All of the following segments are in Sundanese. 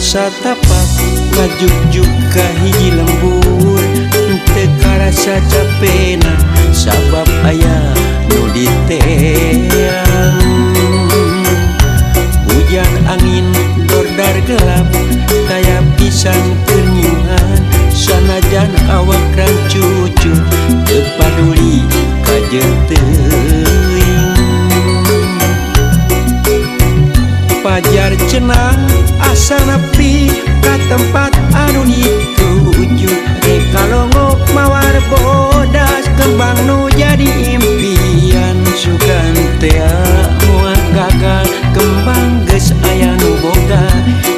Satapak ngajugjug ka hiji lembur, teu karasa capena sabab aya nu diteang. Hujan angin dordar gelap taya pisan keur nyiuhan, sanajan awak rancucut teu paduli kajeun teuing. Pajar cenah asa nepi ka tempat anu dituju, rek kalongok mawar bodas kembang nu jadi impian. Sugan tea moal gagal kembang geus aya nu boga,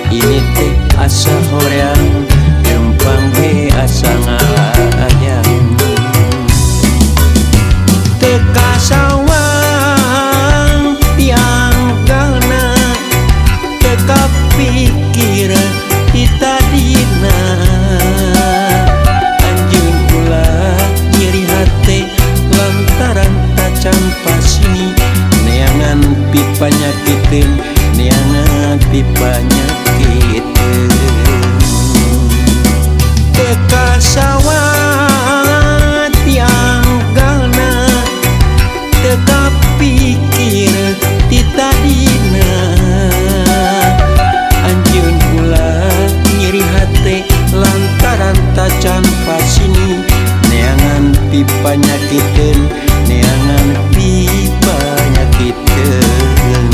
ini teh asa hoream lempang ge asa ngalayang. Teu kasawang pianggalna, teu kapikir ti tadina, anjeun ulah nyeri hate lantaran tacan pasini, neangan pipanyakiteun, neangan pipanyakiteun. Teu kasawang tianggalna, teu kapikir ti tadina, anjeun ulah nyeri hate lantaran tacan pasini, neangan pipanyakiteun, neangan pipanyakiteun.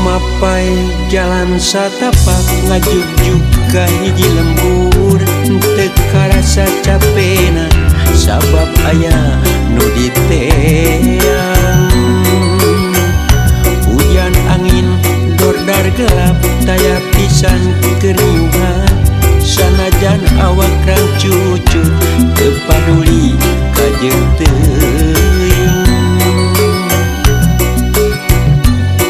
Mapai jalan satapak ngajugjug ka hiji lembur, teu karasa capena sabab aya nu diteang. Hujan angin dordar gelap taya pisan keur niuhan, sanajan awak rancucut teu paduli kajeun teuing.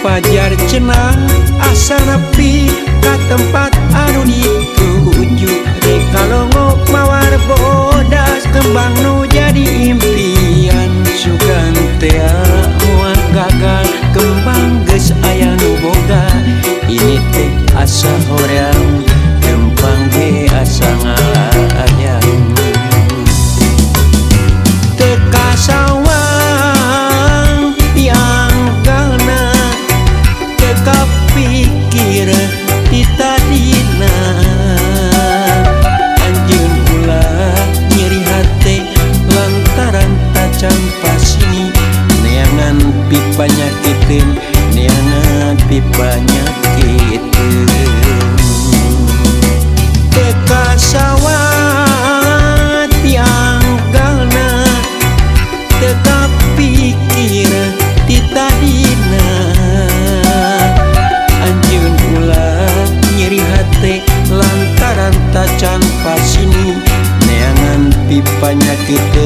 Pajar cenah asa nepi ka tempat anu dituju, rek kalongok mawar bodas kembang nu jadi impian. Sugan tea moal gagal kembang geus aya nu boga, ini teh asa hoream lempang ge asa ngalayang. Teu kasawang pianggalna, teu kapikir ti tadina, anjeun ulah nyeri hate lantaran tacan pasini, neangan pipanyakiteun, neangan pipanyakiteun. Teu kasawang pianggalna, teu kapikir ti tadina, anjeun ulah nyeri hate lantaran tacan pasini, neangan pipanyakiteun.